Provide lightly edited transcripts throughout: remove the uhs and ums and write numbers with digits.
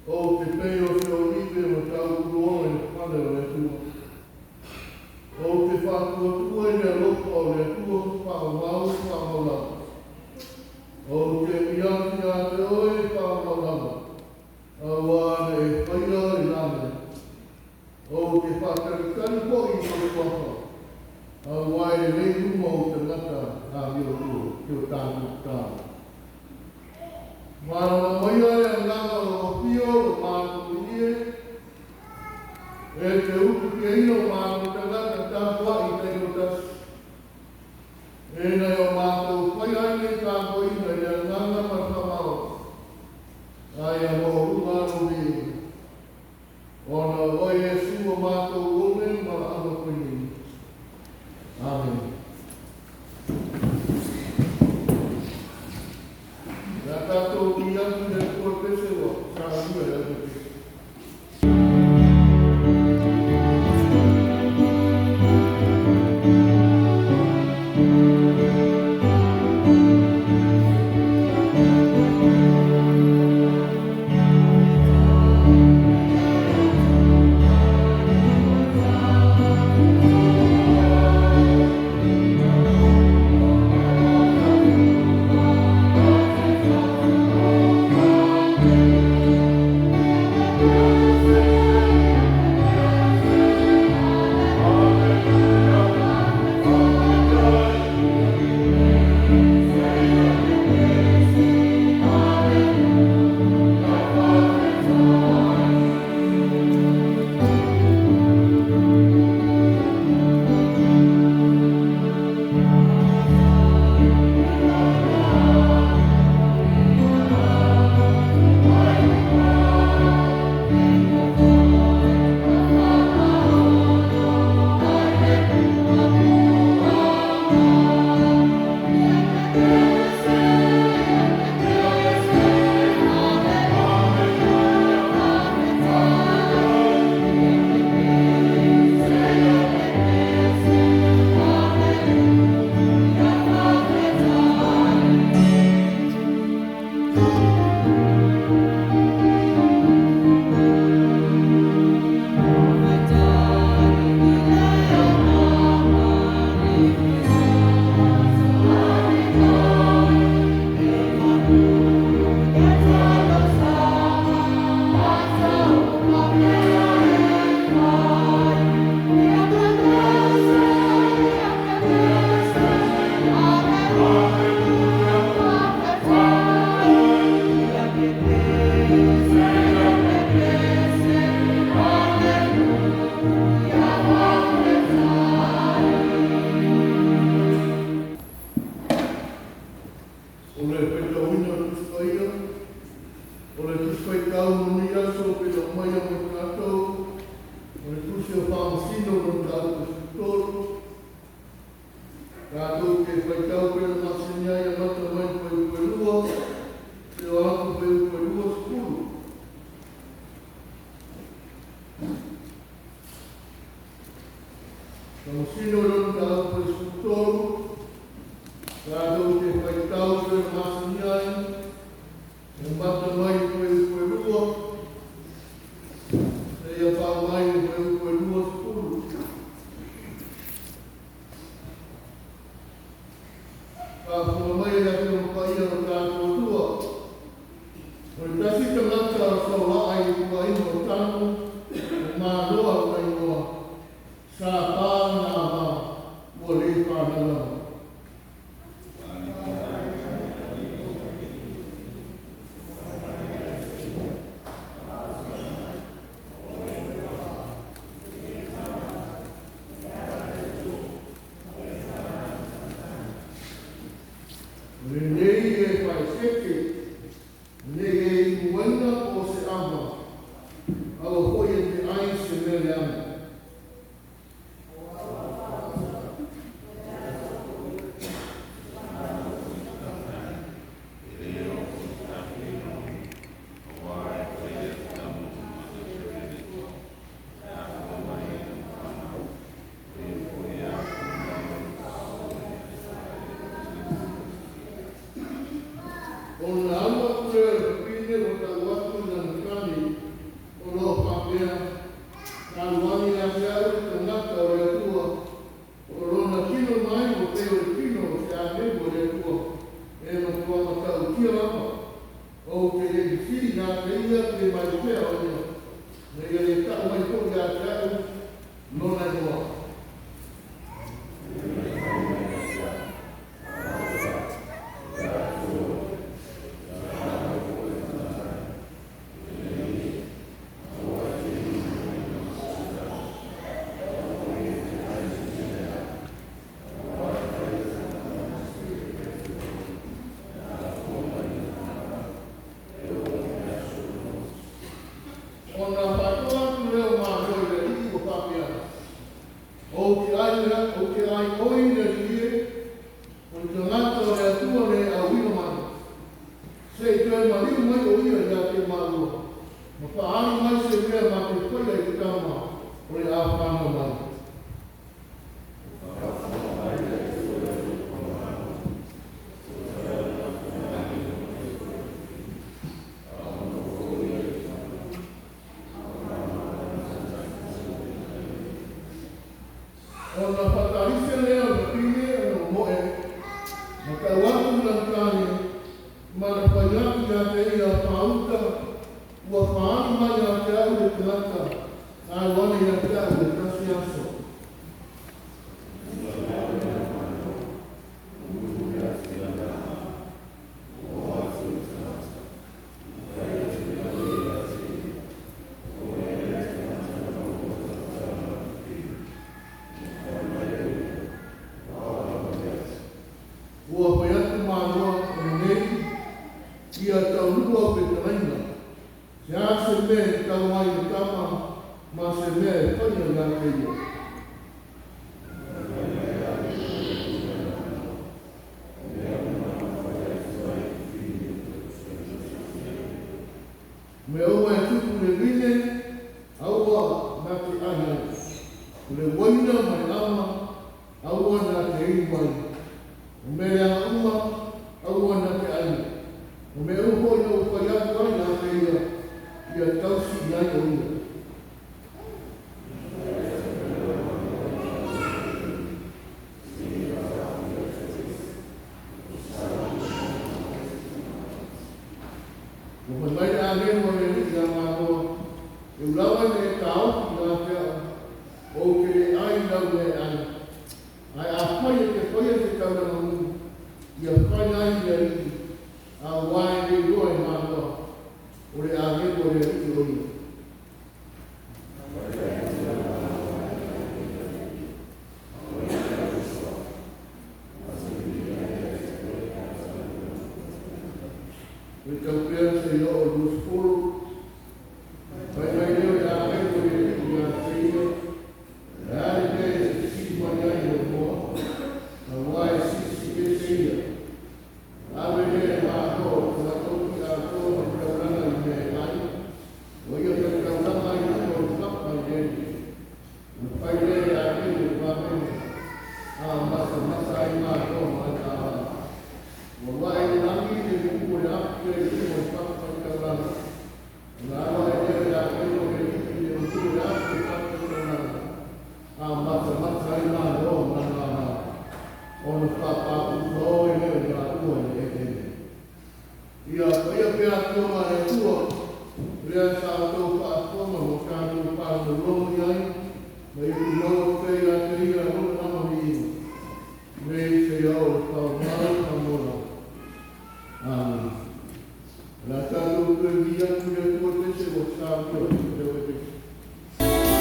Ou te pei o se olive ma tautuoga i le fale o le Atua. Ou te faatuatua i le alofa o le Atua faamau faamau lava. Ou te afiafi ia te oe faamau lava, auā na e faia i la mea. Ou te faatalitali foi i lou suafa, auā e lelei uma ou tagata amiotua ki o tatou tatalo. Malama maia le agaga o lou afio o lo matou ie, e te utukiaina o matou tagata tapuai taitoatasi. E nai o matou faia ai nei tapuaiga i le agaga ma le faamaoni, a ia maualuga lou viiga. Ona o oe Iesu o matou one ma laau atu ai nei. Amene. O le a tatou ui atu i le Atua i le pese ua saunia e le aufaipipi. O le faitauina o le Tusi Paia, o le Tusi Faitau mo lenei aso e pei ona aumaia mo i tatou, o le Tusi o Faamasino o le Mataupu 13. Tatou te faitau pei ona masani ai amata mai le fuaiupu e 2 seia oo atu i le fuaiupu e 20. Faamasino i lona mataupu e 13, tatou te faitau pei ona masani ai, amata mai le fuaiupu e 2 seia pa'a mai le fuaiupu e 20. Faafofoga mai e le Afioga Paia o lo tatou Atua, o le tasi tagata o saolaa i le ituaiga o Tanu, o Manoa lona igoa, sa pa lona ava, ua le fanau lava. O lenei e faeseete, ne i e inu uaina po o se ava, aua foi e te ai se mea leaga. mai pea o ia, na ia le tau mai foʻi ia te aʻu lona igoa. Ona faatoa atu lea o Manoa i le alii ua faapea, Ou te ai, ou te ai oi le alii e, o le tagata o le Atua le auina mai, se i toe maliu mai o ia ia te malua, ma faaali mai se mea ma te faia i le tama o le a fanau mai. Ona faatalise lea o le fafine ona momoe, ma tau atu i lana tane, ma na fai atu ia te ia, Pāuta, ua faaali mai ia te au le tagata na alu ane ia te au i le tasi aso. Ua fai atu Manoa, O lenei, ia taunuu au fetalaiga, se a se mea e tau ai i le tama ma se mea e faia ia te ia. Mea uma e tupu i le vine, aua na te ai ai. O le uaina ma le ama, aua na te inu ai. O mea leaga uma, aua na te aia. O mea uma foi na ou fai atu ai ia te ia, ia tausi i ai o ia. Ua fai mai le agelu a le Alii ia Manoa, E u lava ina e taofi ia te au, ou te le ai i lau meaai. Ae afai e te faia se taulaga mu, ia fai ai i le Alii, auā e le iloa e Manoa, o le agelu a le Alii o ia. Faitau pea seia oo i le 20. Fai mai lea o le agelu a le Alii ia te ia, O le a le mea e te fesili mai ai i lou moa? Auā e silisili ese ia. Ona ave lea e Manoa o le tagata oti atoa ma le taulaga i mea e ai, ua ia fai taulaga ai i luga o le papa i le alii. Ona fai lea e le agelu o le vavene, a masamasa ai Manoa ma ana ala. Ua alu ae i le lagi le nu'u o le afi i luga o le papa i taulaga. Ona alu ae lea o le agelu o le Alii i le nu'u o le afi o le papa i taulaga, a matamata ai Manoa ma lana ala. Ona faapāpū ai lea o i laua i le eleele. Ia paia pea Afioga a le Atua, lea sa outou faafofoga ma tatou faalogologo i ai, ma ia tumaua pea ia te Ia Lona nama viiga, nei seia oo i le faamau ma mola. Amene. O le a tatou toe vii atu i le Atua pese ua saunia o le pese.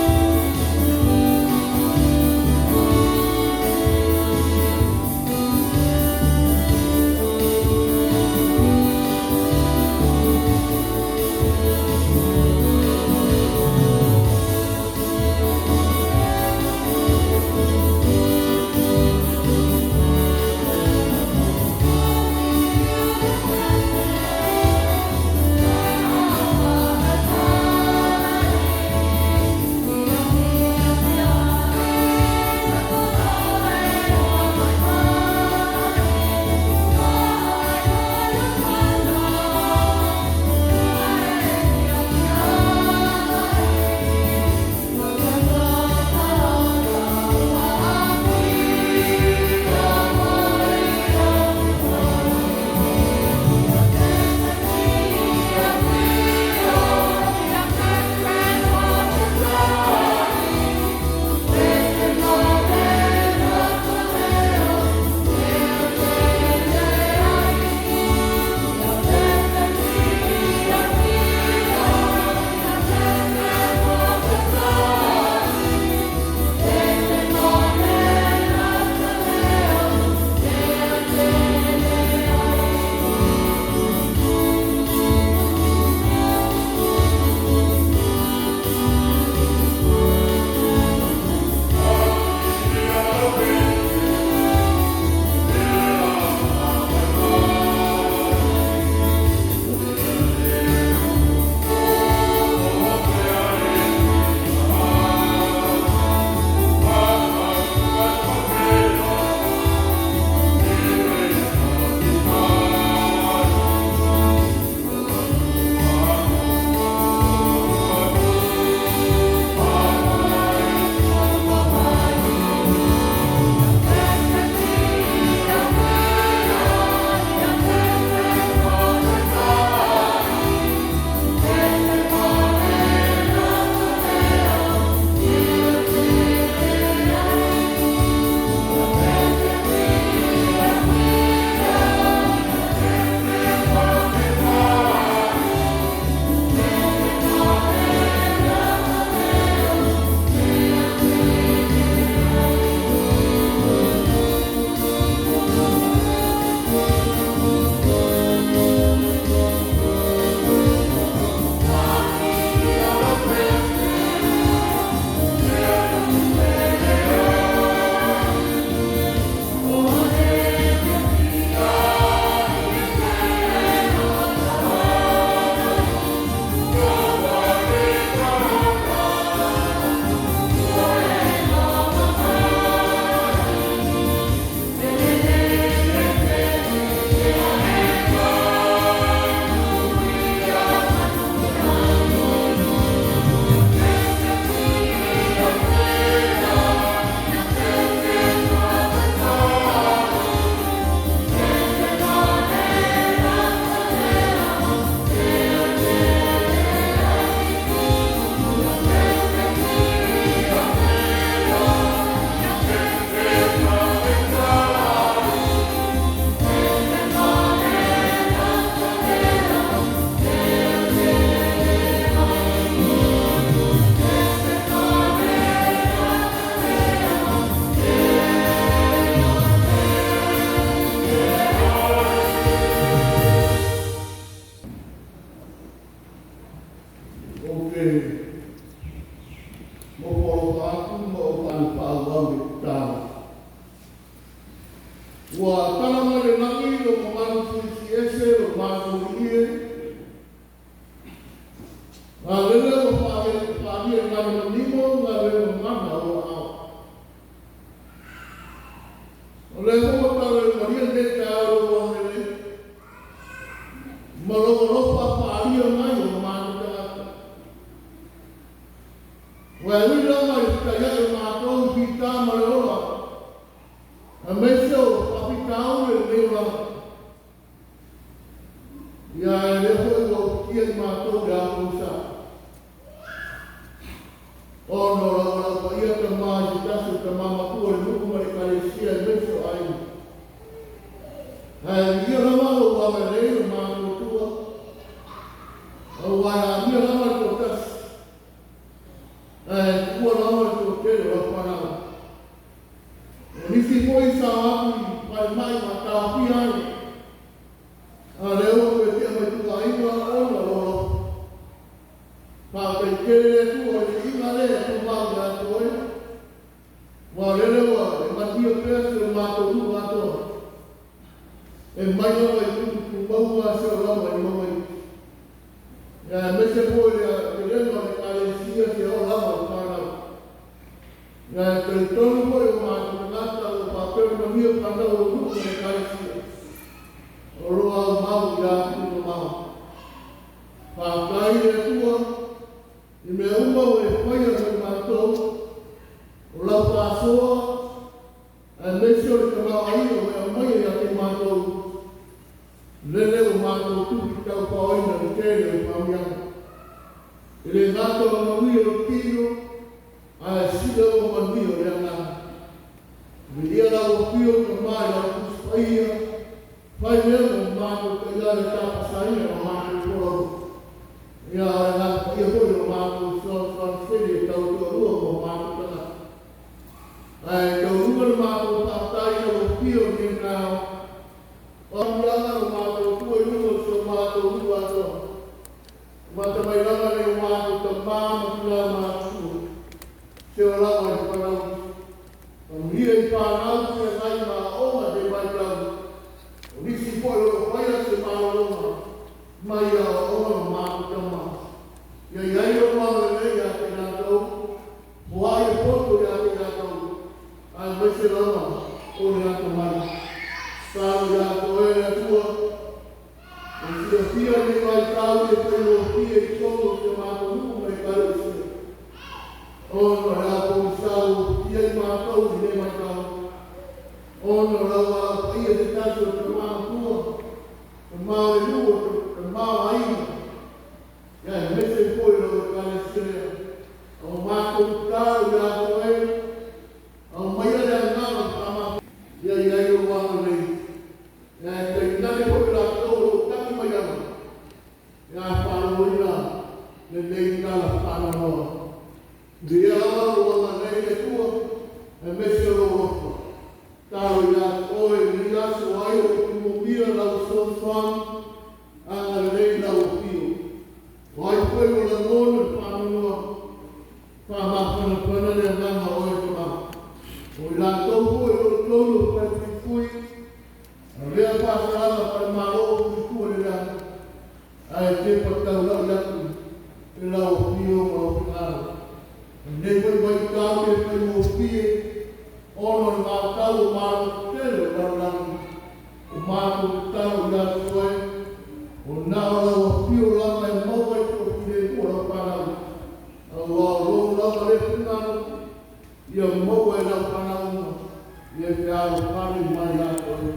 te nofo alofa atu ma ou faalupaauau i le tatalo. Ua tala mai le lagi lou mamalu silisiliese lou matagofie, Galele ua faaalia i galo manino galuega mana a ou aao. O lea foi ua tau e malia lenei taeao i lou agalelei ma lou alofa faaalia mai o matou tagata. Ua e ui lava i le fetaiai o matou i fita ma le ola, aemaise o faafitauli o lenei olaga. Ia ae lea foi ua ufitia i matou le apoisa. Ona o lau valaau paia Tama i se tasi o tama matua o le nuu ma le Ekalesia aemaise o aiga. Ae viia lava lou agalelei o matou Atua, aua e amia lava le toatasi, ae tuua lava le toatele o lau fanau. O nisi foi sa o atu i falemai ma taofia ai, a o lea ua toe tea mai tua aiga ona o lou alofa. Faafetai tele le Atua o le viiga lea e tumau ia te oe, aua o lele ua e manuia pea si o matou nuu atoa, e mai lava i tumu tumauga seia oo lava i mauga iti. Ia aemaise foi le aotelega o le Ekalesia seia oo lava i fanau. Ia e talitonu foi o matou tagata ua faapea ona manuia fanau o nuu ma Ekalesia, o lo o aumau i atunuu mamao. Faafetai i le Atua i mea uma ua e faia mo i matou, o lau faasoa, aemaise o le tamaoaiga ua e aumaia ia te matou, lele ua matou tupu taupaoina le tele o faamanuiaga. E le gata o manuia o le tino, ae sili ona manuia o le agaga. Viia lau afio Tama i lau Tusi Paia, fai lea mo matou taiala e tapasaina ma matou folauga. Ia, o le agaga paia foi o matou fesoasoani tele e tautoalua mo matou tagata. Ae taualuga le matou faafetai i lau afio i lenei taeao. O tulaga o matou Atua i luga o si o matou nuu atoa. Amata mai lava nai o matou tama ma tina matutua, seia oo lava i fanau. Faamanuia i fanau feagai ma aoga i lenei vaitau. O nisi foi o lo o faia se malologa mai aoaoga ma matou tama. Ia i ai lou agalelei ia te i latou, foai le poto ia te i latou, aemaise lava o le atamai. Tatalo ia te oe le Atua, e silafia lenei vaitau i le faigofie i totonu o si o matou nuu ma le Ekalesia, ona o le apogisa ua ufitia i matou i lenei vaitau, ona o lau valaau paia i se tasi o tama matua, tama o le nuu, tama o aiga, ia aemaise foi o lau Ekalesia lea. O matou tatalo ia te oe, aumaia le agaga o le faamama, ia i ai lou agalelei. Ia e tainane foi latou o lo o tagi mai ana, ia faalogoina lenei tala faanoanoa. Viia lava lou agalelei le Atua, aemaise o lou alofa. Tatalo ia te oe i lenei aso ai o lo o tumomia lau fesoasoani, agalelei lau afio. O ai foi ua lagona le faanoanoa, faamafanafana le agaga o oe Tama. O i latou foi o lo o totonu o falepuipui, avea faasalaga faale-Malo o puipua i le leaga, ae tepa taulai atu i lau afio ma lou finagalo. O lenei foi vaitau e faigofie, ona o le vatau o malo tetele o le lalolagi, o matou tatalo ia te oe, o na o lau afio lava e maua ai toafilemu o lau fanau, aua o lou lava lea finagalo, ia maua e lau fanau uma, ia fealofani mai ia te oe.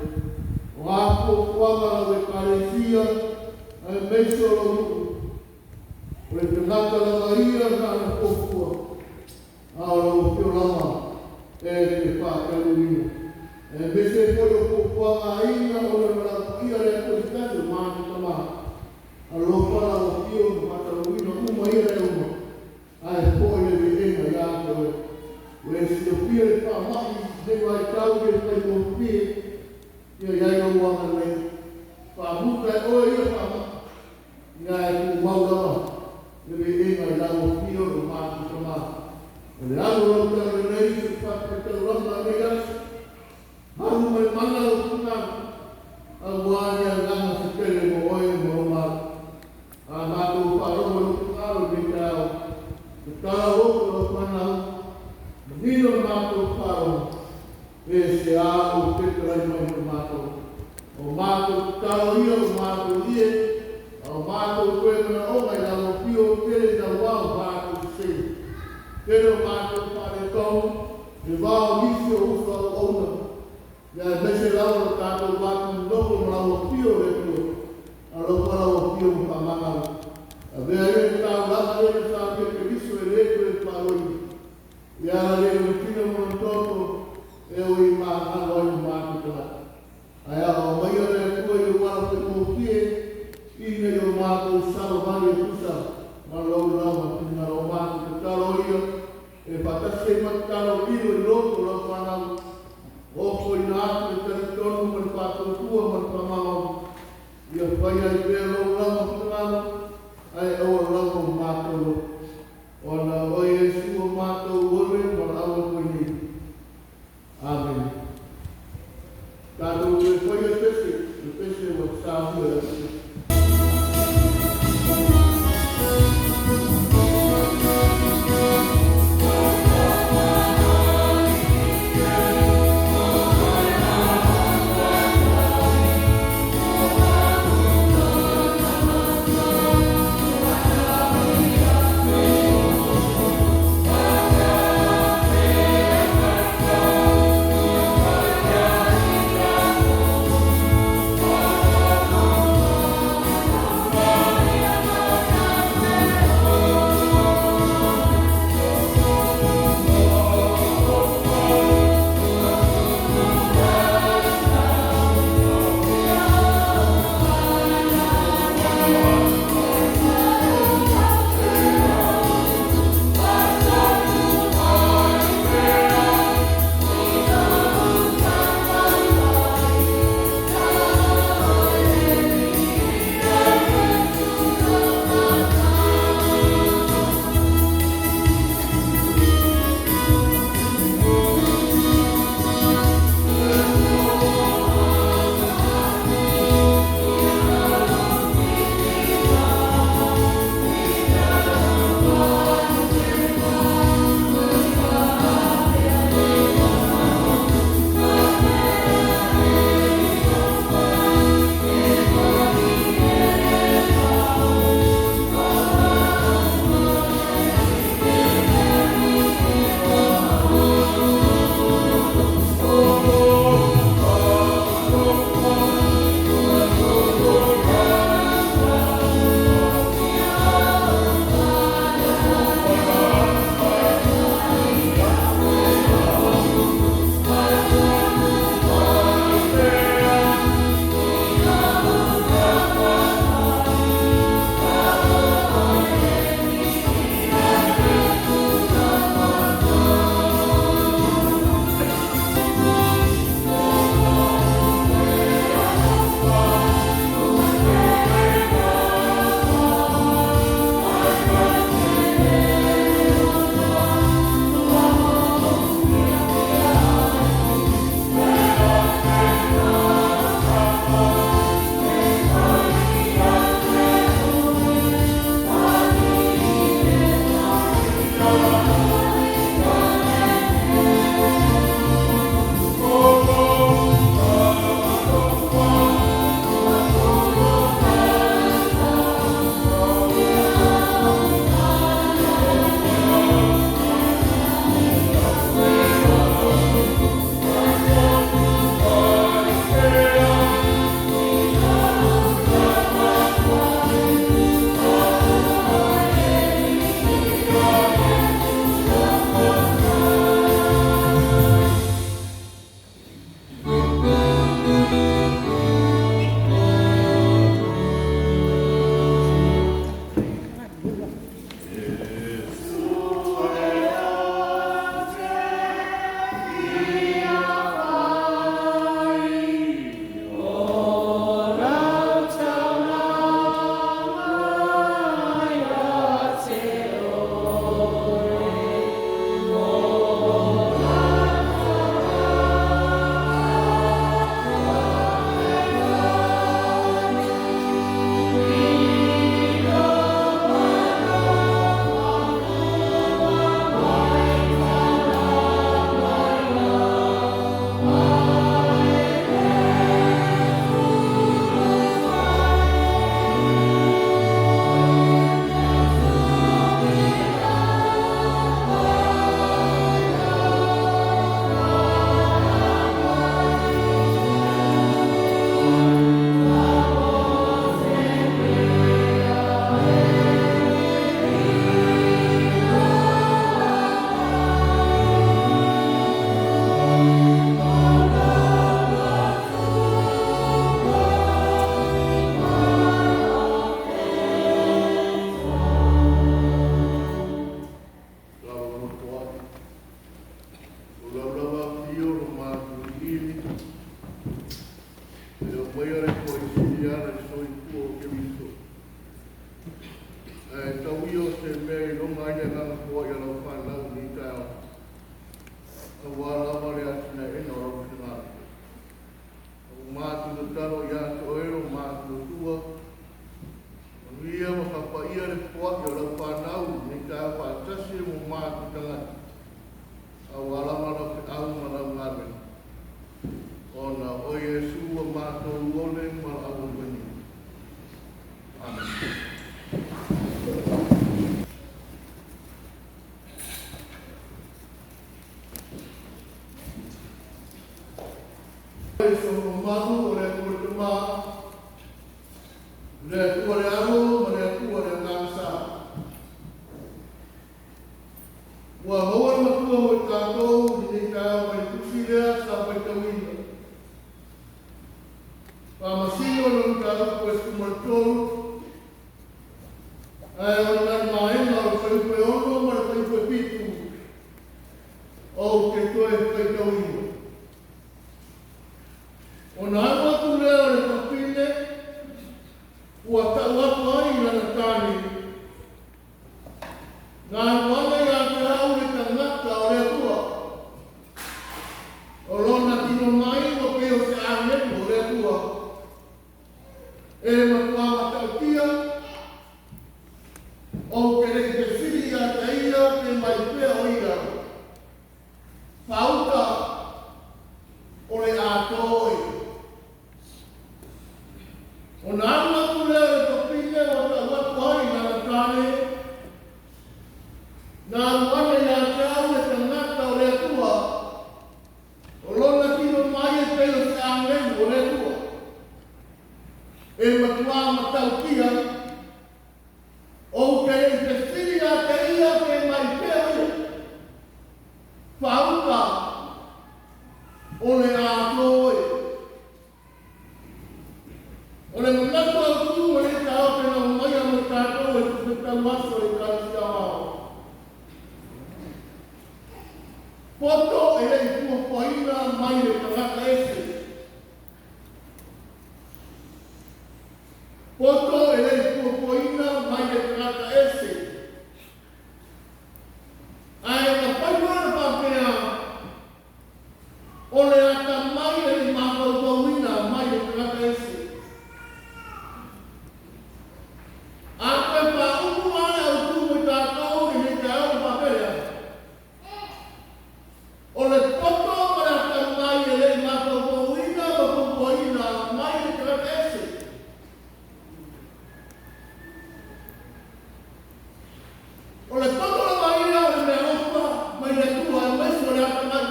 O a fuafuaga a lau Ekalesia, aemaise o lou nuu, o le tagata lava ia na ana fuafua, a o lau afio lava e te faataunuuina. Aemaise foi o fuafuaga a aiga ona o lau paia le Atua i se tasi o matou tama. Alofa lau afio ma faataunuuina uma ia mea uma, ae foi le viiga ia te oe. Ua e silafia le faamai i lenei vaitau i le faigofie, ia i ai lou agalelei. Faamuta e oe ia faamai, ia e tumau lava le viiga. faamanuiaga i lau afio o matou tama. O le alu o lau talalelei i se fatafaitaulaga o lenei aso, alu mai mana lou finagalo, aua le agaga se tele mo oe ma lou malo. A matou faalogo i lou finagalo i lenei taeao, tatala loto o lau fanau, manino le matou faalogo, e se a lou fetalai mai ma matou. O matou tatalo ia o matou ie, a o matou toe manaoga i lau afio tele i lau ao matou sese. Tele o matou faaletonu, le va o nisi o uso auauna, ia aemaise lava lo tatou vatunonofo ma lau afio le Atua, alofa lau afio ma faamagalo. Avea ia le taulaga lea na salia Keriso e le toe faaloina. Ia ala le lona tino ma lona toto e oi magalo ai o matou tagata. Ae aoao maia le Atua i ou ala faigofie, ina ia o matou savavali e tusa ma lou lava finagalo. O matou tatalo ia e faatasi ai ma tatalo lilo i loto o lau fanau, ofoina atu le talitonu ma le faatuatua ma le faamaoni, ia faia ai pea lou lava finagalo, ae aua lava o matou loto. Ona o oe Iesu o matou ole ma le au atu ai nei. Amene. Tatou toe faia le pese, le pese ua saofia le Atua. ai le agaga foai o lau fanau i lenei taeao, aua lava le atinaeina o lau finagalo. Ua matou tatalo ia te oe lo matuatua, manuia ma faapaia le foai o lau fanau i lenei taeao faatasi ma o matou tagata, aua lava lau feau ma lau galuega. Ona o oe Iesu ua matou ole ma valaau atu ai nei. Amene. E mamalu o le Atua le Tama, le Atua le Alo ma le Atua le Agaga Sa. Ua maua le Matua mo i tatou i lenei taeao mai le tusi lea sa faitauina. Faamasino le mataupu e 13, ae o le nai vaega o le fuaiupu e 6 ma le fuaiupu e 7 ou te toe faitauina. Ona alu atu lea o le fafine ua tau atu ai i lana tane, Galu ana ia te au le tagata o le Atua, o lona tino mai ua pei o se agelu o le Atua, e matua matautia, ou te le i fesili ia te ia pe mai pea o ia, faauta o le atoa e. Ona alu atu lea o le fafine ua tau atu ai i lana tane, Galu ana ia te au le tagata o le Atua, o lona tino mai e pei o se agelu o le Atua, e matua matautia, ou te le i fesili ia te ia pe mai pea o ia, faauta o le atoa e. O le manatu autu o lenei taeao pe na aumaia mo tatou e tusa tau aso o le Ekalesia Aoao. Poto e le i fuafuaina mai le tagata ese. Poto e le i fuafuaina mai le tagata ese. Ae na fai loa le faapea, O le atamai e le i mafaufauina mai le tagata ese. A toe faaulu lava le autu mo i tatou i lenei taeao ona faapea lea, O le poto ma le atamai e le i mafaufauina ma fuafuaina mai le tagata ese. O le poto lava ia o le meaalofa mai le Atua aemaise o le atamai.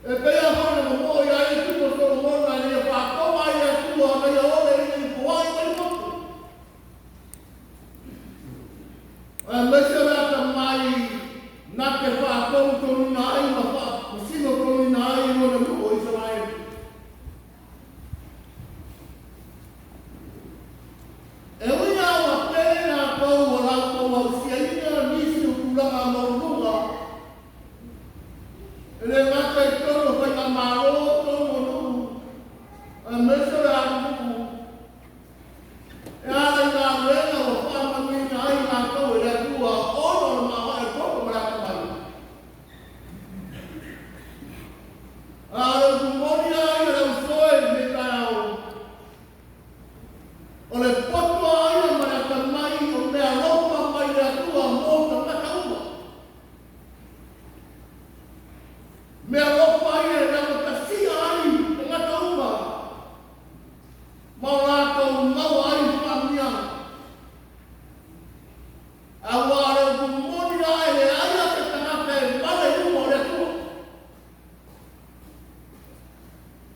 E pei lava foi ona momo'o ia ia tupu o Solomona ina ia faatoma ai le Atua ona ia ole ina ia foai mai le poto. Aemaise o le atamai na te faatonutonuina ai ma faamasinotonuina ai lona nuu o Isaraelu. E ui lava ua tele latou ua latou ausiaina nisi o tulaga maualuluga, e le gata i totonu o faigamalo, totonu o nuu, aemaise o le atunuu, e ala i galuega ua faamanuiaina ai latou e le Atua ona o le maoae o le poto ma le atamai. A o le upu moni lava ia le ausoe i lenei taeao, O le poto a ia ma le atamai o mea alofa mai le Atua mo tagata uma. Mea alofa ia e laugatasia ai tagata uma ma o latou maua ai faamanuiaga. Aua o le upu moni la e leai lava se tagata e male i luma o le Atua.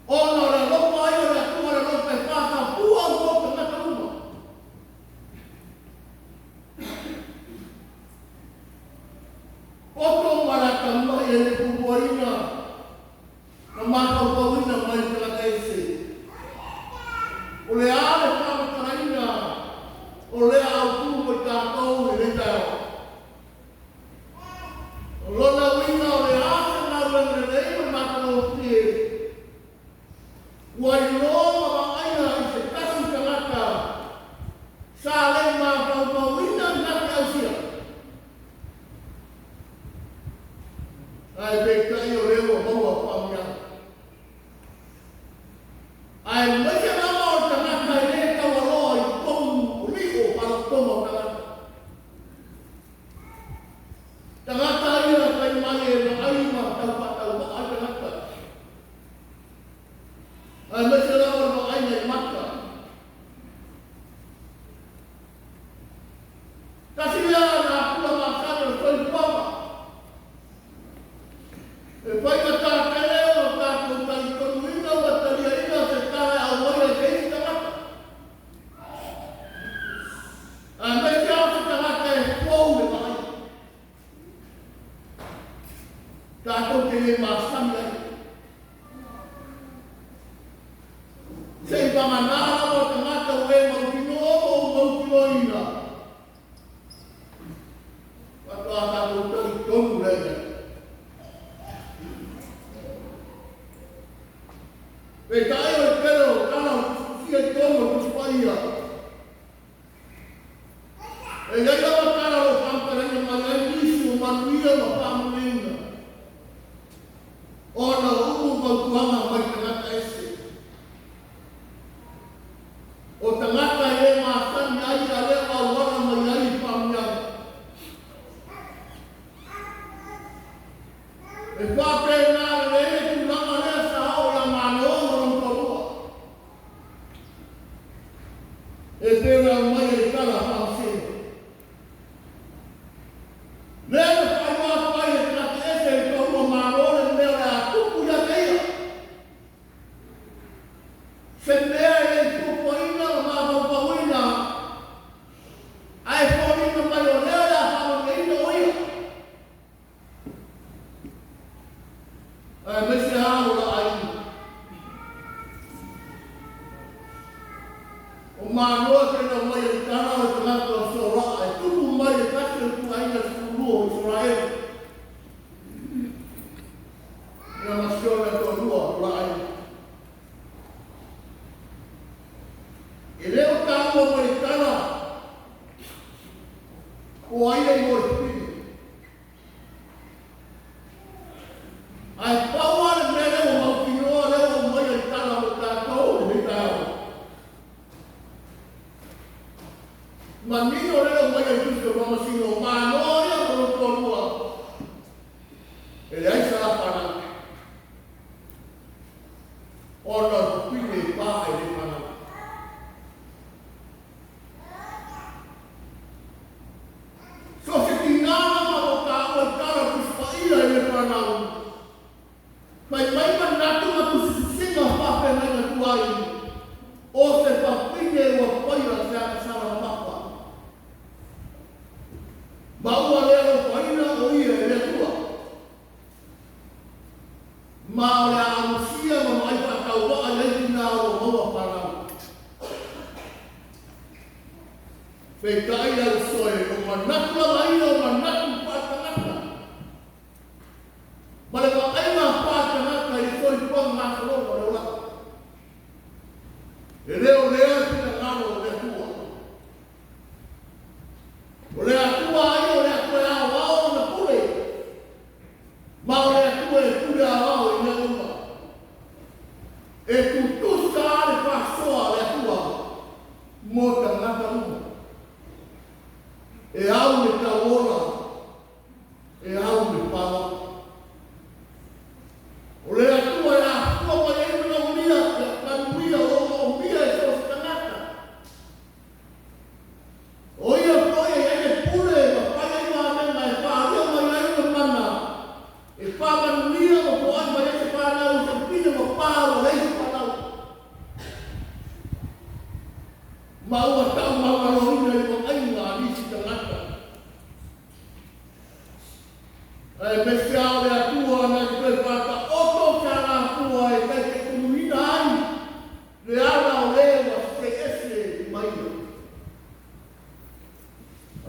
Ona o le alofa ai o le Atua le alofa e faasafua mo tagata uma. Poto ma le atamai e le fuafuaina ma mafaufauina mai le tagata ese. O le a le faamatalaina o lea autu mo i tatou i lenei taeao? O lona uiga o le a se galuega lelei ma le matagofie ua iloa ma vaaia i se tasi tagata sa le i Ae peitai o lea ua maua faamanuiaga. Aemaise lava o le tagata e le taualoa i totonu o lio o faalapotopotoga o tagata. Tagata ia fai mai e vaai ma tau faatauvaa ai tagata. Aemaise lava o le vaaiga i mata. Tasi lea natura masani o le soifuaga. E faigata tele ona tatou talitonuina ma taliaina se tala e aumaia e se isi tagata, aemaise lava se tagata e fou le vaai. Tatou te le masani ai. Seivagana lava o tagata ua e mautinoa ma ua mautinoaina, faatoa tatou talitonu lea i ai. Peitai o le tele o tala o tusitusia i totonu o le Tusi Paia, e i ai lava tala o lo o faamatalaina mai ai nisi ua manuia ma faamanuiaina ona o upu ma fautuaga mai tagata ese. O tagata e le masani ai a lea ua auala mai ai i faamanuiaga. E faapena lelei le tulaga lea sa oo ia Manoa ma lona toalua. E pei ona aumai e le tala faamasino. Lea na faailoa atu ai e tagata ese i le toalua Malo le mea o le a tupu ia te ia. Se mea e le i fuafuaina ma mafaufauina, ae foliga mai o lea o le a faamanuiaina o ia. Aemaise lava o la aiga. O Manoa pei ona aumai e le tala o le tagata o Sora'a e tupu mai le tasi o ituaiga 12 o Isaraelu. Ia ma si ona toalua o la aiga. E le o taua mai le tala o ai le igoa o le fafine. Ae pau lava le mea lea ua mautinoa lea ua aumaia i tala mo tatou i lenei taeao. Manino lea ua aumaia i Tusi o Faamasino, Manoa ia ma lona toalua, e leai sa la fanau. Ona o le fafine e pa e le fanau. So o se tinā lava o tāua i tala o Tusi Paia i le whanau, fai mai manatu ma tusitusiga faafeagaiga tuai, o se fafine ua faia se agasala mamafa, ma ua le alofaina o ia e le Atua. Ma o le a ausia ma vaai faatauvaa i ai tinā o lo o maua fanau. Peitai le uso e, o manatu lava ia o manatu faatagata, ma le vaaiga faatagata i le soifuaga gasologa o le olaga. E le o lea le finagalo o le Atua. O le Atua ia o le Atua e aoao lana pule, ma o le Atua e pule aoao i mea uma. E tutusa le faasoa a le Atua mo tagata uma. E au le tauola, e au le palota. O le Atua e afua mai ai manaomia, manuia o lo o manaomia e so o se tagata. O ia foi e i ai le pule ma fai ai vamega e faaalia mai ai ona mana, e faamanuia ma foai mai ai se fanau i se pine ua pa ua leai se fanau. Ma ua taumaualoina i vaaiga a nisi tagata. Aemaise lava o le Atua na te toe faataoto se alafua e taitaitunuina ai le ala o le ua sese ese mai ia.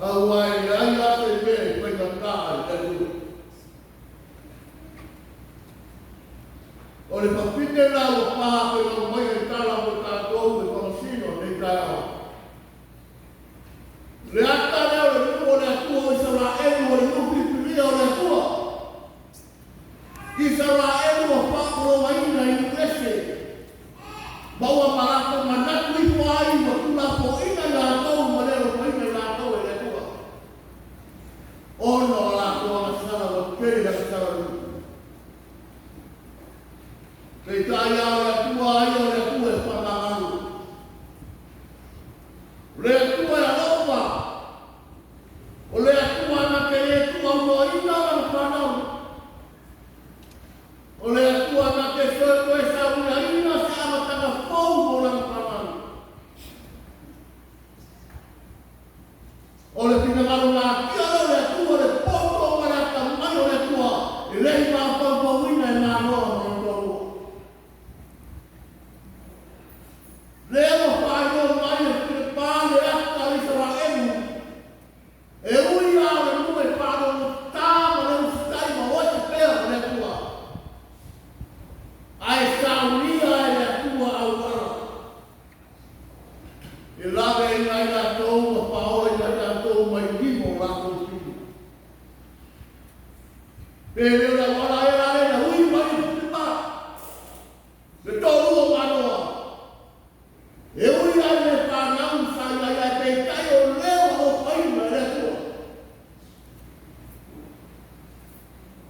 Aua e leai lava se mea e faigata i le Atua. O le fafine la ua pa felau mai ai tala mo tatou e faamasino nei taeao. Le ata lea o le nuu o le Atua o Isaraelu, o le nuu filifilia o le Atua. O le finagalo natia lea o le Atua, le poto ma le atamai o le Atua, e le i mafaufauina e Manoa ma lona toalua. Lea ua faailoa mai e Pilipa le ata a le Isaraelu, e ui lava o le nuu e faalogotata ma le usitai ma o ese pea ma le Atua, ae saunia e le Atua auala e laveaiina ai latou ma faaolaina ai latou mai lima o latou fili. Pe le o le auala ea la lea na ui mai ai Pilipa, le toalua o Manoa? E ui lava i le fanau sa i ai, ae peitai o lea ua alofaina e le Atua.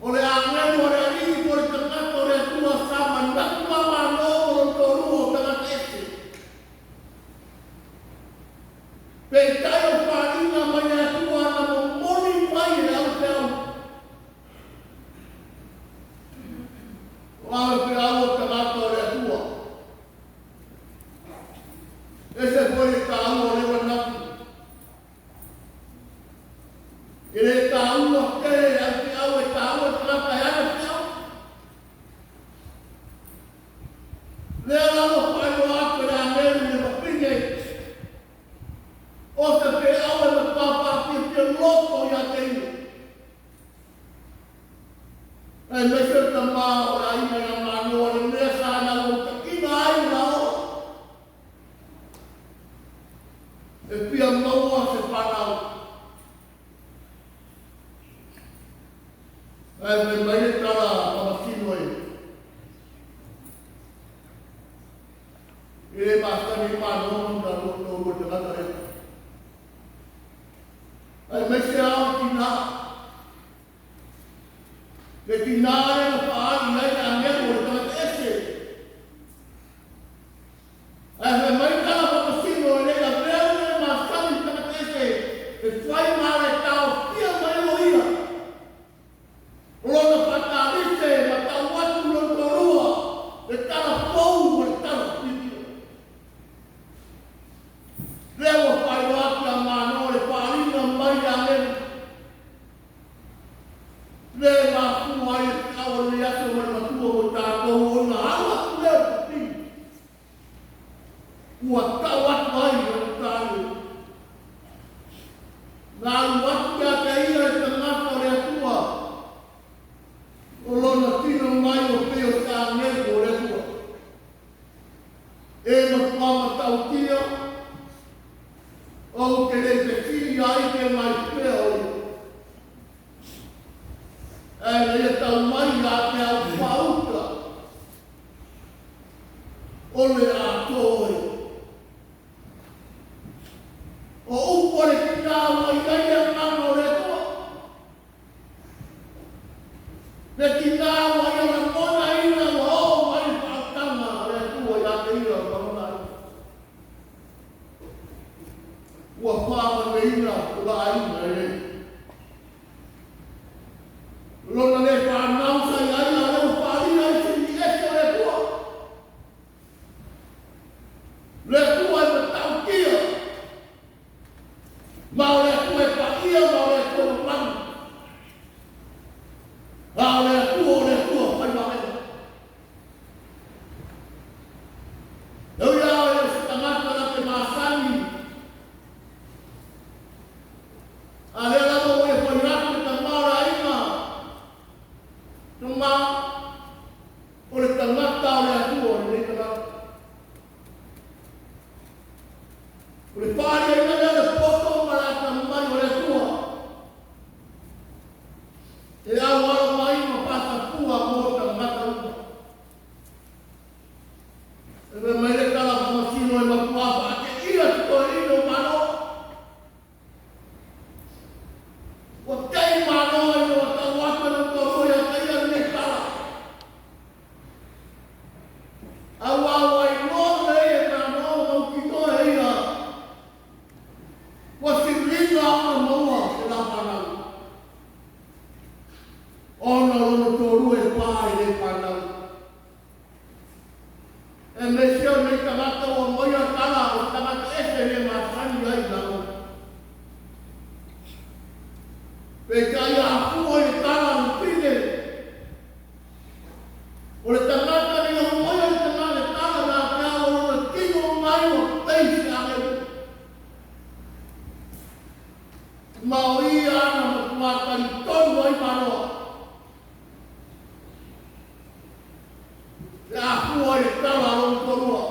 O le agelu a le Alii po o le tagata o le Atua sa manatu lava Manoa ma lona toalua o tagata ese. Peitai o le faaaliga mai le Atua na momoli mai e le auifeau. O auifeau o tagata o le Atua. Ese foi le taua o lea manatu. E le taua tele le auifeau, e taua le tagata e ana feau. Lea la ua faailoa atu e le agelu i le fafine, o se feau e matua faafiafia loto ia te ia. Aemaise o le tama o le aiga ia Manoa, le mea sa naunautaiga ai na oo e fia maua se fanau. Ae fai mai le tala a Tamasino e, e le masani ai Manoa ma ona lua toalua i le tagata lea. Aemaise lava o le tina. Le tina lea na faaali i ai le agelu o le tagata ese. Ae fai mai tala faamasino e le i avea le mea masani i le tagata ese e fai ma le taofia mai o ia. O lona faatalise ma tau atu i lona toalua le tala fou ma le tala fiafia. Lea ua faailoa atu ia Manoa le faaaliga mai le agelu. Le mafua ai le feau o lenei aso ma le matua mo tatou ona alu atu lea o le fafine ua tau atu ai lana tane. Na alu atu ia te ia le tagata o le Atua, o lona tino mai ua pei o se agelu o le Atua. E matua matautia, ou te le fesili ai pe mai fea o ia. Ae na ia tau mai ia te au whaauta o le atoa oe. O upu a le tina ua i ai le agaga o le Atua. Le tina ua ia lagonaina ua oo mai le faautaga a le Atua ia te ia ma lona aiga. Ua faamanuiaina ko la aiga e le. Lona le fanau sa i ai a o lea ua faalia ai sini ese o le Atua. Le Atua e matautia, ma o le Atua e paia, ma o le Atua e mamalu, a o le Atua o le Atua fai vaega. E ui lava e le o se tagata na te masani, a lea lava ua ia fai atu le tama o le aiga, Tama, o le tagata o le Atua lenei tagata. O le faaaliaiga lea o le poto ma le atamai o le Atua e auala mai ma faatapua mo tagata uma. E fai mai le tala faamasino e matua faateia si toeaina o Manoa. Ua tei Manoa ina ua tau atu e lona toalua ia te ia lenei tala. Aua ua iloa lelei e Manoa ua mautinoa e ia ua siliga ona maua le la fanau. Ona o lona toalua e pa i le fanau. Aemaise o nei tagata ua aumaia tala o se tagata ese e le masani ai i lalo. Ma o ia na matuā talitonu ai Manoa. Pe a fua i le tala a lona toalua.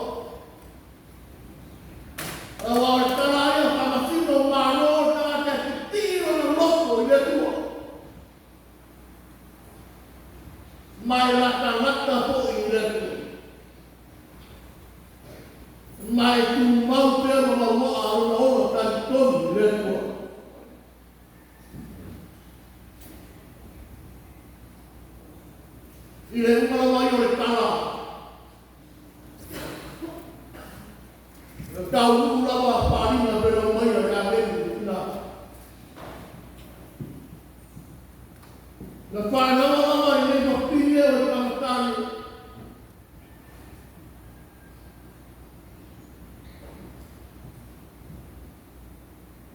Aua o le tala a ia faamasino o Malo o le tagata e titii lona loto i le Atua. Ma e latalata foi i le Atua. Ma e tumau pea ma mauaa lona ola talitonu i le Atua. I le uma lava ia o le tala, na taunuu lava a faaaliga e pei ona aumaia e Ameli le tina. Na fanau lava i lenei fafine o le tamatane.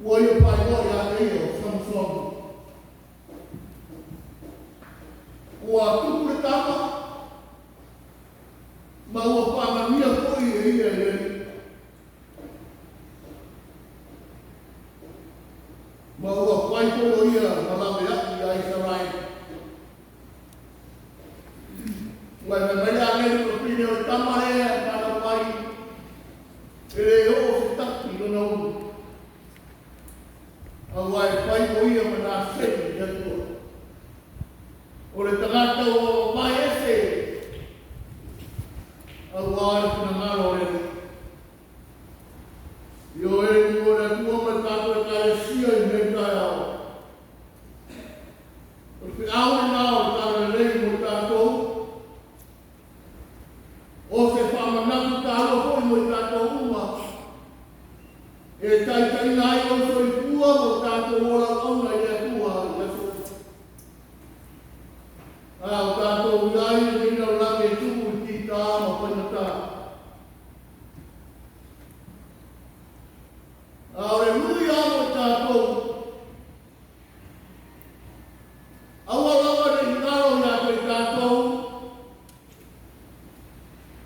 Ua ia faaigoa ia te ia o Samusoni. Ua tupu le tama, ma ua faamanuia foi e ia i le Alii. Ma ua fai foi o ia ma laveai ia Isaraelu. Ua fai mai le agelu i le fafine o le tama lea e fanau mai, e le oo se taki i lona ulu. Aua e fai o ia ma Naseri i le Atua. O le tagata ua mavae ese aua le finagalo o le Alii. Ioe, i le Atua ma le tatou Ekalesia i lenei taeao. O le feau lena o le Talalelei mo i tatou, o se faamanatu taua foi mo i tatou uma, e taitaiina ai lou soifua ma lo tatou ola auauna i le Atua i aso uma. A o tatou i ai i lenei lalolagi e tumu i fita ma faigata. A o le nui lava mo i tatou, Aua lava ne i galo ia te i tatou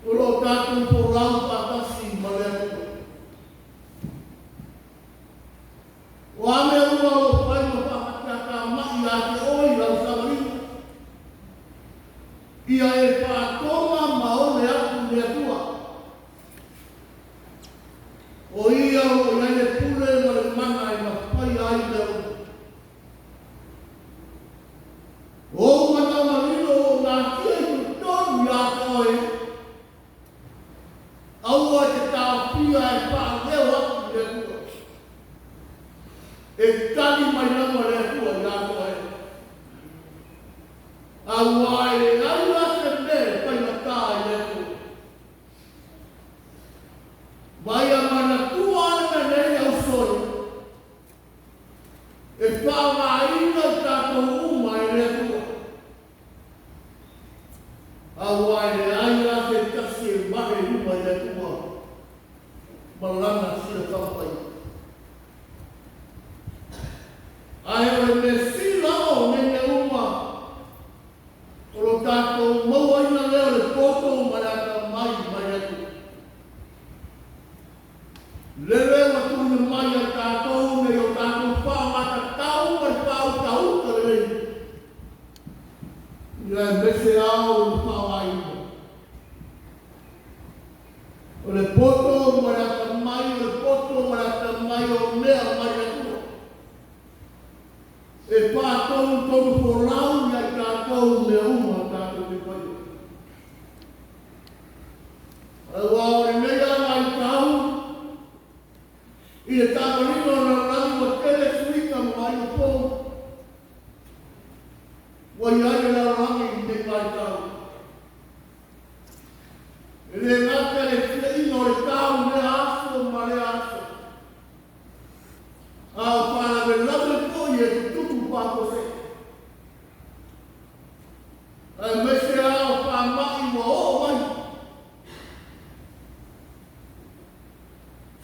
o lo o tatou folau faatasi ma le Atua. O a mea uma o lo o fai ma faafatiatamai ia te oe i lau savaliga, ia e faatoma ma ole atu i le Atua. O ia o lo o i ai le pule ma le mana e mafaia ai mea uma. O ou manao malilo ua ou natia i totonu ia te oe, aua e te taofia e faaleo atu i le Atua. E tali mai lava le Atua ia te oe. Aua e leai la se mea e faigata i le Atua. Ma ia manatua le mea nei au soi, E faaaogaina i tatou uma e le Atua, aua e leai lava se tasi e male i luma i le Atua ma lana silafaga paia. Ae o le mea sili lava o nei mea uma, o lo tatou mauaina lea o le poto ma le atamai mai le Atua. Lele ua tuuina mai ia i tatou nei o tatou faaaogatatau ma le faautauta lelei, ia aemaise ao i le faaaogaina o le poto ma le atamai, o le poto ma le atamai o mea mai le Atua, e faatonutonu folau ia i tatou mea uma tatou te faia. Aua o lenei lava vaitau, i le taavaliga o le lalolagi ua tele suiga ma vaaiga fou ua i ai le lalolagi i lenei vaitau. E le gata i le tiaiga o le tau i lea aso ma lea aso, a o faalavelave foi e tutupu faafuasei. Aemaise lava o faamai ua oo mai.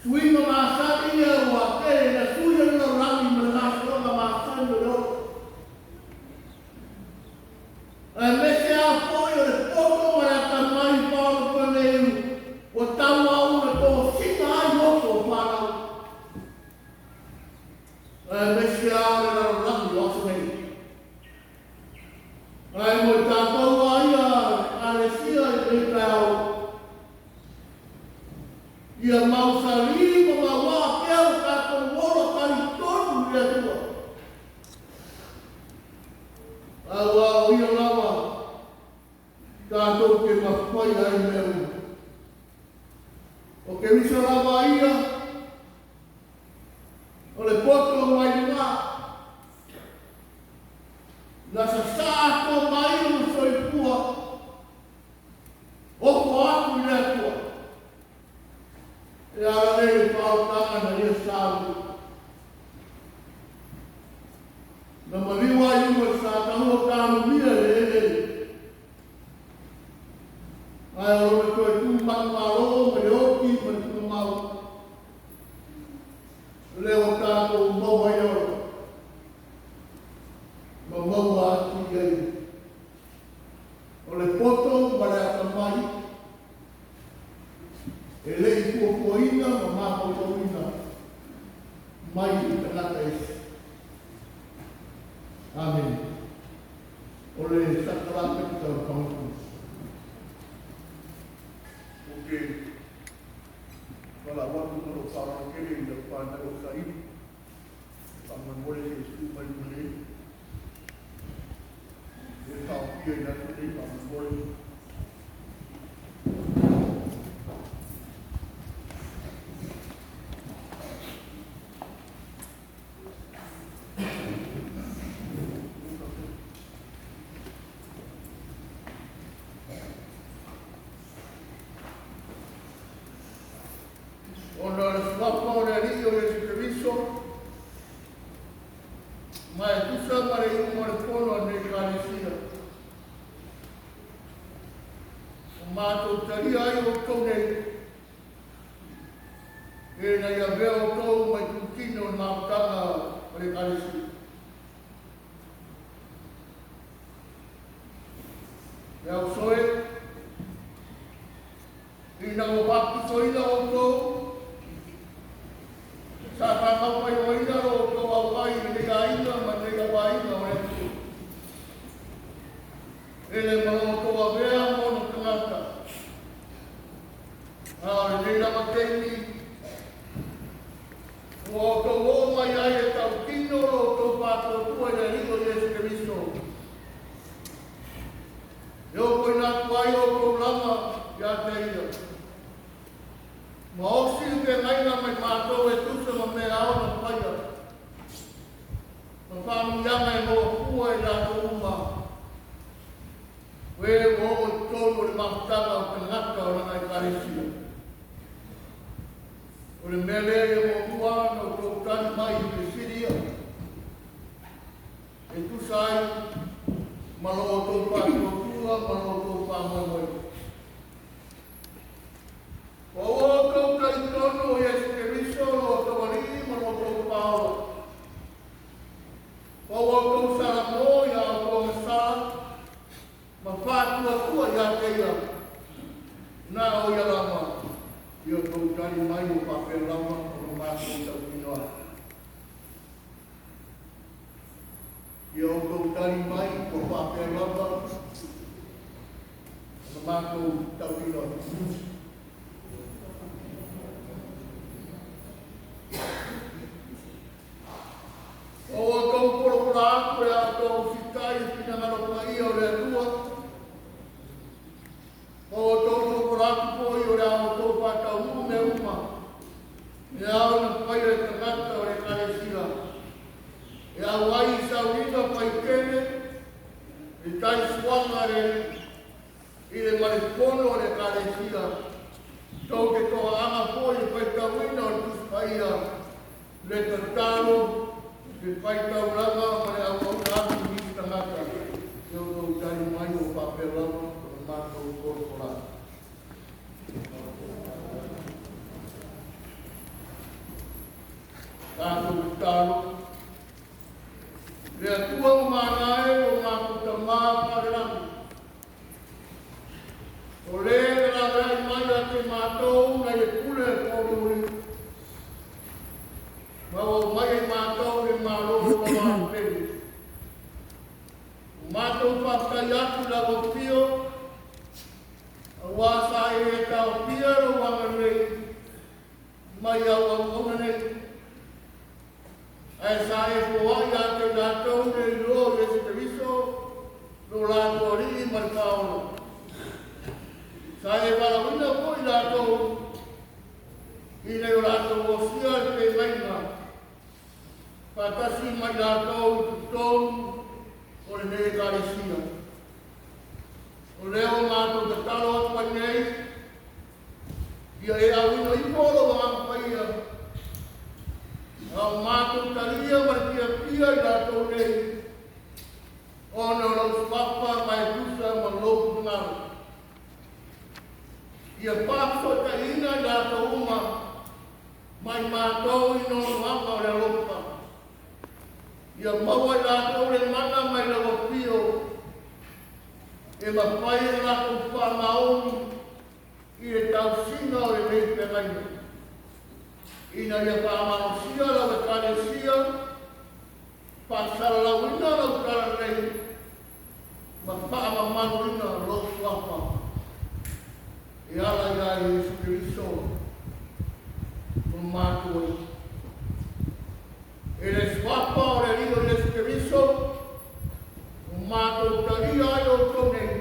Suiga masani ia ua tele ina sui ai le lalolagi ma le gasologa masani o le ola. Aemaise lava foi o le poto ma le atamai faaolofa nei ua tauau na tosina ai loto o fanau. Aemaise lava o le lalolagi o aso nei. Ae mo i tatou lava ia Ekalesia i lenei taeao, ia mausali ma mauaa pea lo tatou ola talitonu i le Atua, aua o Ia lava tatou te mafai ai mea uma. O Keriso lava ia O le poto mai luga, na sasaa atoa mai lona soifua, ofo atu i le Atua, e ala lea i le faaolataga na ia sauni. Na maliu ai luga i sa tahua tanumia i le eleele, ae o lona toe tu manumalo mai le oti ma le tugamau. Lea ua tatou maua ai le ola ma maua atili ai o le poto ma le atamai e le i fuafuaina ma mafaufauina mai i tagata ese. Amene. O le sakalameta o le Pagukulu. Ou te valaau atu ma lou faaaloalo tele i lau fanau o saili e faamoemoe se i su'u mai luma nei e taofia i le aso nei faamoemoe. Ona o le suafa o le Alii o Iesu Keriso, ma e tusa ma le iuga o le fono a lenei Ekalesia, ua matou talia ai outou nei, ina ia avea outou ma itutino o le mafutaga o le Ekalesia. Le ausoe, ina ua faapitoina outou, sa faamaupaioaina lo outou auai i lenei aiga ma lenei auaiga o le atunuu. E le ma lo outou avea ma ona tagata, a o lenei lava taimi ua outou oo mai ai e tautino lo outou faatuatua i le Alii o Iesu Keriso. E okoina atu ai outou lava ia te ia. Ma osi le feagaiga mai matou e tusa ma mea ao na faia, ma faamanuiaga e maua fua e latou uma, o e ua oo i totonu o le mafutaga o tagata o lana Ekalesia. O le mea lea ia muamua ona outou tali mai i fesili ia, e tusa ai ma lo outou faatuatua ma lo outou faamoemoe. Ua outou talitonu o Iesu Keriso lo outou Alii ma lo outou Paola. Ua outou salamo ia outou agasala ma faatuatua ia te ia, na o ia lava i outou tali mai ua faapea lava ona matou tautino atu. Ia outou tali mai ua faapea lava ona matou tautino atu. Ua outou polapola atu e a outou usitai i finagalo paia o le Atua. Ua outou polapola atu foi o le a outou faataunuu mea uma e ao ona faia e tagata o le Ekalesia, e auai i sauniga faitele i tai suaga le i le malefono o le Ekalesia, tou te toaaga foi i le faitauina o le Tusi Paia, le tatalo, le faitaulaga ma le auauna atu i nisi tagata, i outou tali mai ua faapea lava ona matou polapola atu. Tatou tatalo. Le Atua ua mana e lo matou Tama faale-lagi. O le na laveai mai ia te matou nai le pule pōlioli. Ma ua aumai e matou le matou lava pele. O matou faafetai atu i lau afio, auā sa e taofia lou agalelei mai au auauna nei, ae sa e foai ia te i latou le iloa o Iesu Keriso, lo latou Alii ma le Faaola. Sa e valaauina foi i latou ina ia o latou osia le feagaiga faatasi ma i latou i totonu o lenei Ekalesia. O lea ua matou tatalo atu ai nei, ia e auina ifo lou Agaga Paia, a o matou talia ma le fiafia i latou nei, ona o lau suafa ma e tusa ma lou finagalo. Ia faafesootaiina i latou uma ma i matou i noanoaga o le alofa. Ia maua i latou le mana mai lau afio e mafai ona latou faamaoni i le tausiga o lenei feagaiga, ina ia faamalosia lau Ekalesia, faasalalauina lau talalelei ma faamamaluina lou suafa e ala ia Iesu Keriso lo matou Alii. E le suafa o le Alii o Iesu Keriso ua matou talia ai outou nei,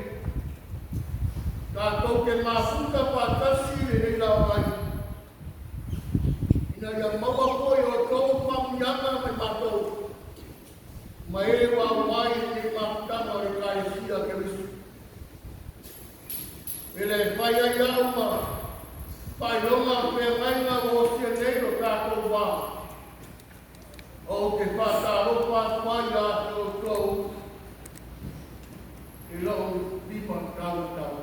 tatou te mafuta faatasi i lenei laoai, ina ia maua foi e outou faamanuiaga mai matou, ma e ua auai i lenei mafutaga o le Ekalesia a Keriso. E le fai ai au ma faailoga o feagaiga ua osia nei lo tatou vā. Ou te faatalofa atu ai ia te outou i lou lima taumatau.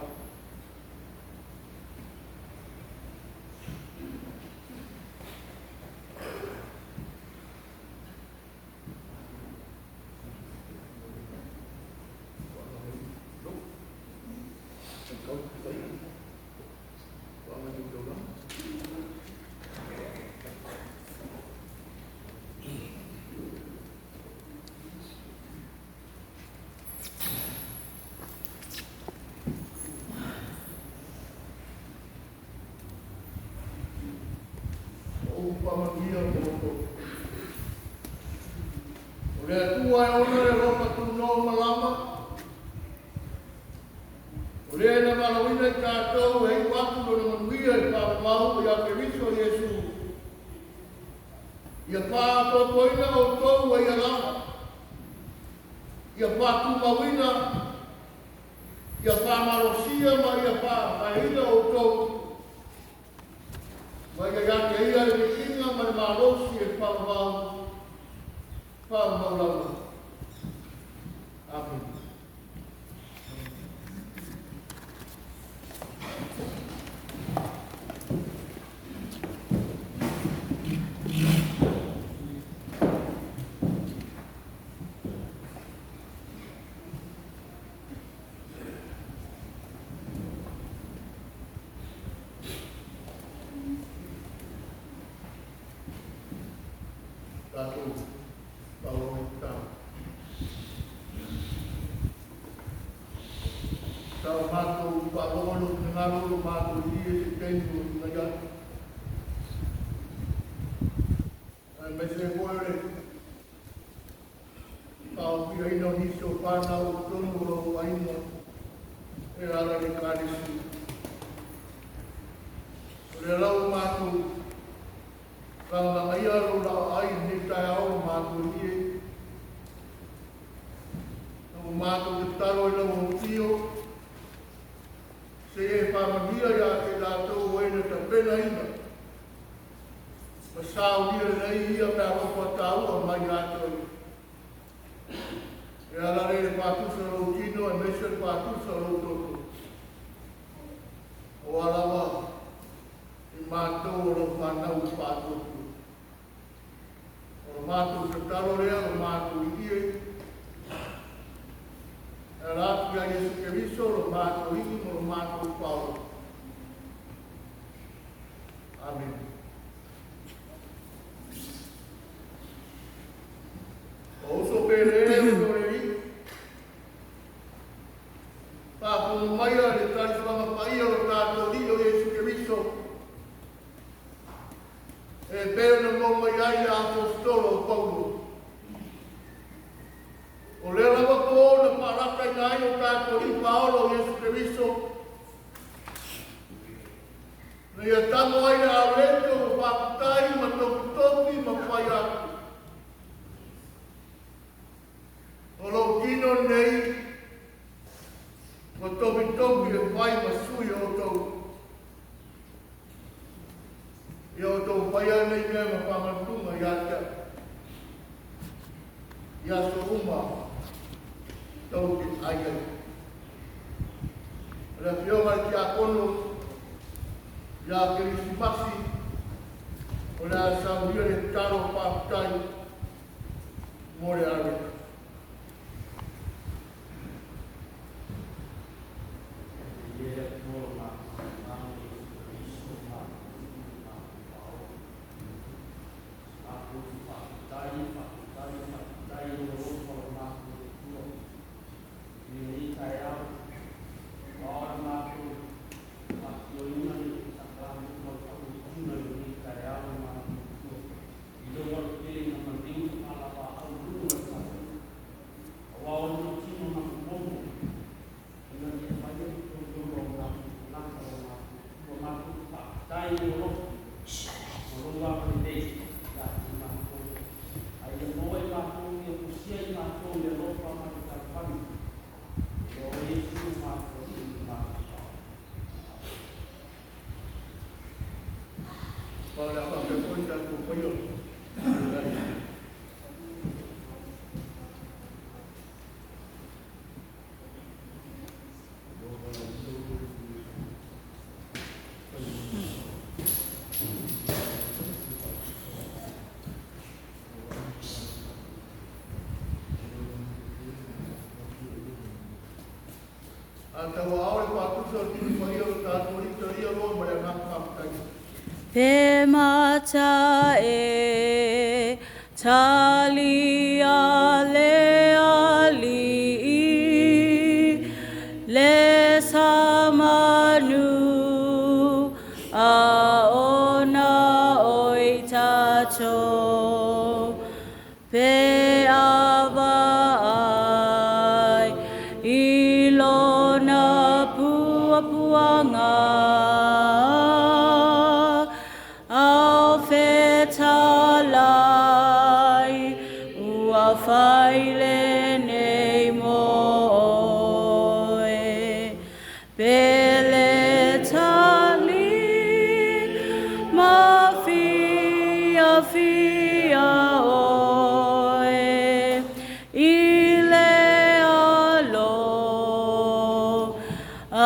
O upu faamanuia mo outou. O le Atua e ona le alofa tunoa malama, o lea na valaauina i tatou e iu atu lona manuia i le faamamau ia Keriso Iesu, ia faaatoatoaina outou e ia lava, ia faatumauina, ia faamalosia ma ia faavaeina outou, ma ia ia te ia le viiga ma le malosi e le faamamau, faamamau lava. Amene. Tatou faaauau ai tatalo. Sa o matou faalogo i lou finagalo lo matou ie i se taimi ua tulai atu. Aemaise ai foi o le faaofiaina o nisi o fanau i totonu o lou aiga e ala i le Ekalesia. O lea lava ua matou lagolagaia lou laoai i lenei taeao o matou ie, na ua matou tatalo i lau afio, se e faamanuia ia te i latou o e na tapenaina ma saunia lelei ia meaalofa taua mai ia te oe. E ala lea i le faatusa o lou tino aemaise le faatusa o lou toto. Aua lava i matou o lau fanau i faatuatua. O le matou tatalo lea, o le matou iie, e ala atu ia Iesu Keriso, lo matou Alii ma lo matou Faaola. Amene. I aso uma tou te ai ai. O le afioga i le Tiakono ia Kerisimasi, o le a saunia le tatalo faafetai mo le ave. Ma o le a faapea foi ona tatou faia. A tauaao le faatusa o le Tino Paia o le tatou Alii, talia loa ma le agaga faafetai. Pe mata e talia le alii le samanu a ona oi tatou pe ava ai i lona puapuaga au fetalai ua fai lenei mo oe. Pele tali ma fiafia oe i le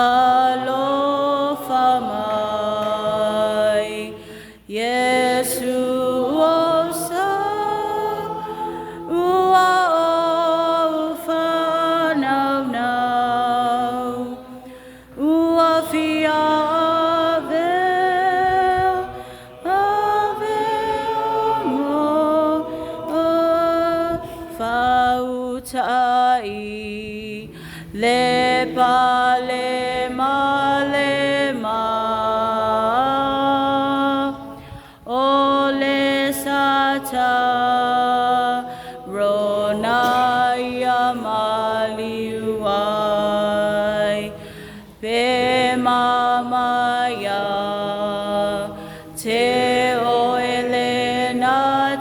alofa mai. Iesu o sa ua ou fanaunau ua fia avea avea mo fautai le pale ma le ma o le sata rona ia maliu ai pe mamaia te o ele na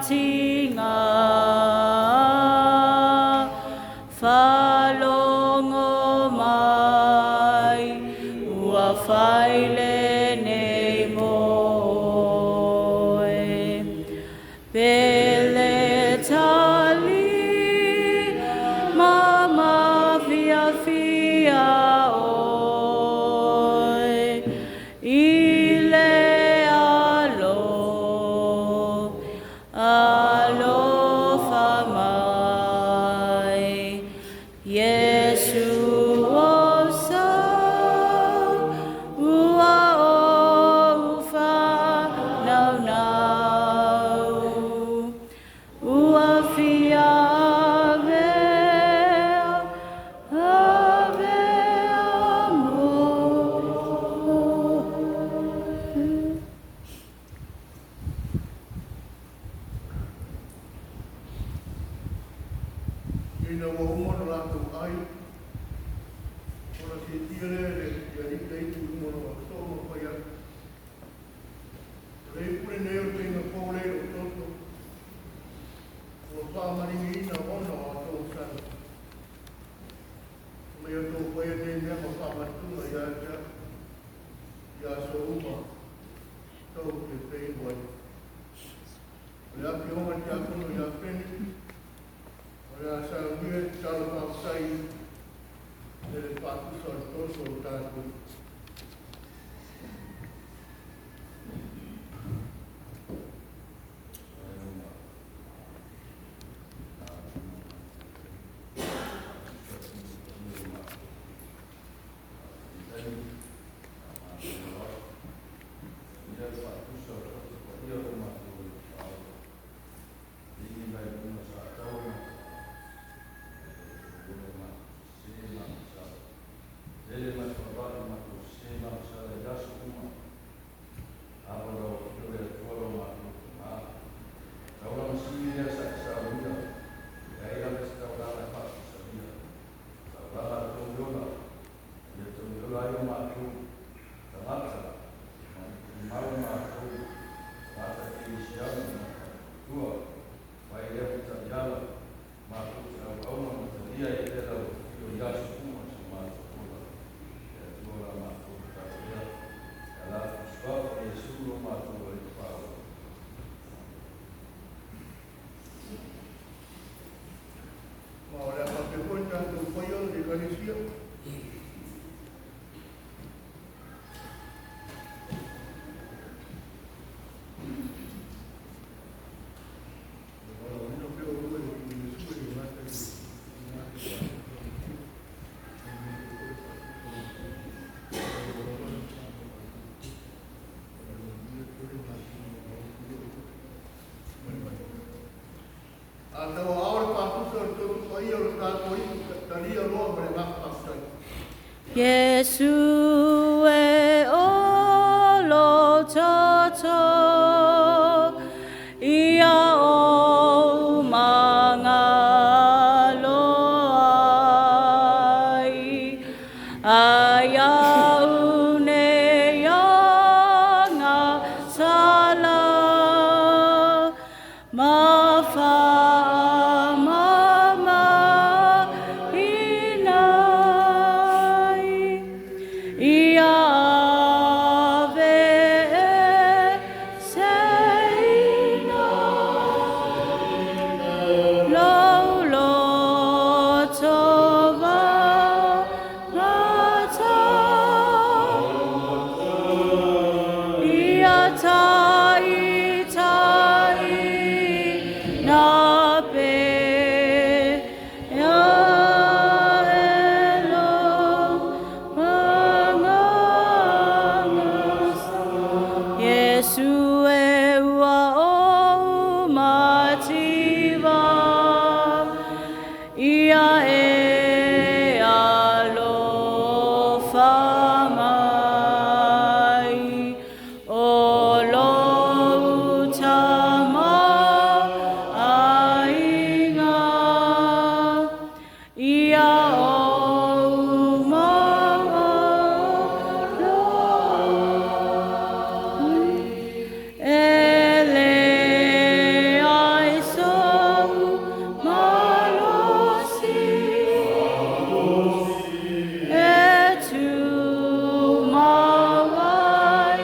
tinga whalongo mai ua fai lenei mo oe. Pele tali ma fiafia oe i le alofa mai. Iesu o sa ua ou fanaunau ua fia avea avea mo oe. Ina ua uma ona latou ai, ona siitia lea e le alii le ipu i luma o lona soo ma fai atu, O le ipu lenei o le teiga fou lea i lou toto, ua faamalieina ona o a outou sala. Ma ia outou faia nei mea ma faamanatuga ia te au i aso uma tou te feinu ai. O le afioga i le Tiakono ia Peni, o le a Taumafai o le Ekalesia. Iesu e o lo toto ia o mangaloai ai au ne anga sala ma fa ma inai ia ave seina lo lo tova mata ia tai tai na pe ia elo mangangas Iesu e ua o mativa ia e alofa mai o lo tama aiga ia o Ele ai so malosi e tu mawai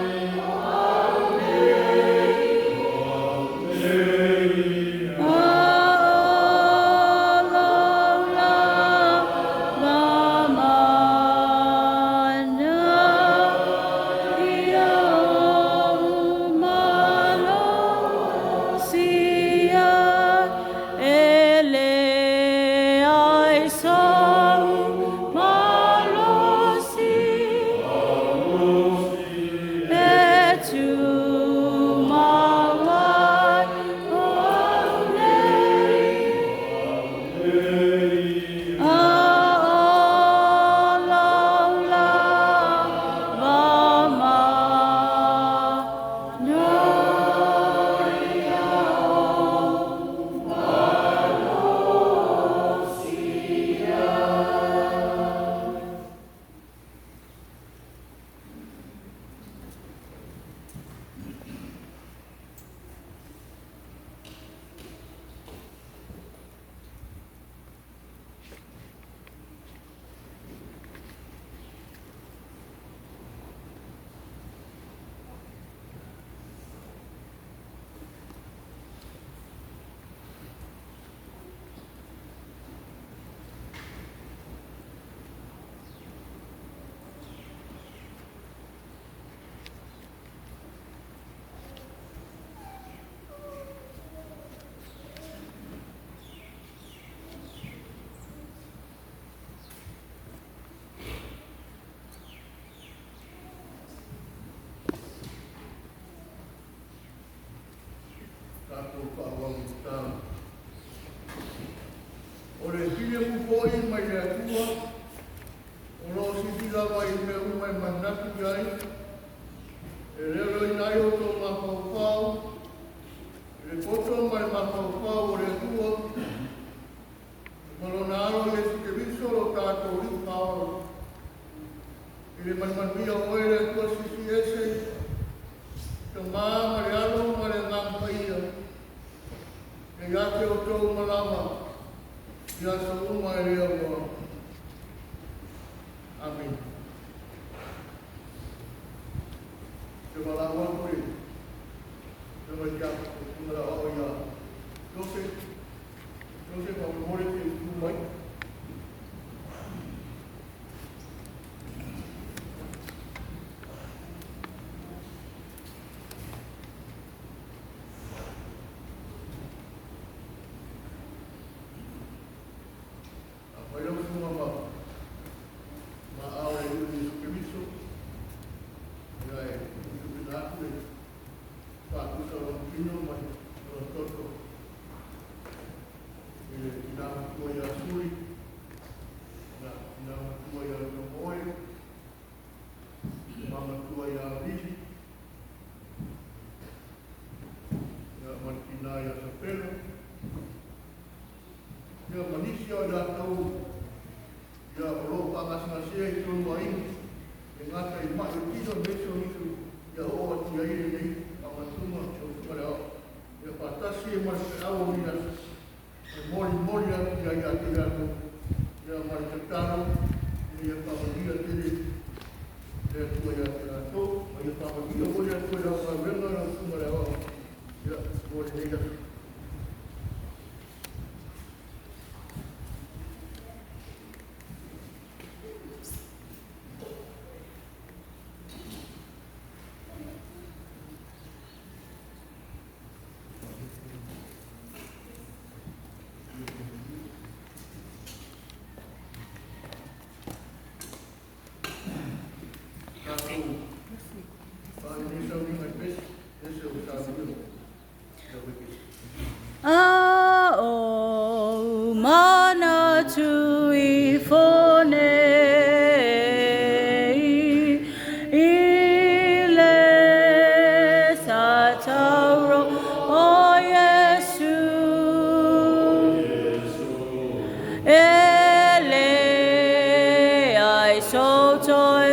Tatou faaauau i tatalo. O le filemu foi mai le Atua, o lo o sili lava i mea uma e manatu i ai, e leoleoina ai outou mafaufau, i le poto ma le mafaufau o le Atua, ma lona alo Iesu Keriso lo tatou Alii Paolo. I le manumanuia o oe le Atua Sisi Ese, Tama ma le Alo ma le Agaga Paia, e ia te outou malama i aso uma e le auloa. Amene. Te valaau atu i le mai te la o ia Joseph, Joseph faamolemole te tu mai. Ia ma nisi o i latou ia o lo o faagasegasea i totonu o aiga, e le gata i mai o tino aemaise o nisi ia oo atu i ai lenei faamanatuga lau Susuga i le Aoao. Ia faatasi ai ma le feau o lenei aso e molimoli atu ia te i latou ia ma le tatalo ina ia faamanuia tele le Atua ia te latou, ma ia faamanuia foi le Atua i lau galuega lau Susuga i le Aoao ia mo lenei aso. Tatou faaali nei sauniga i pese, pese ua saunia e le aufaipesu. A ou manatu ifo nei i le satauro o Iesu, e leai sou toe.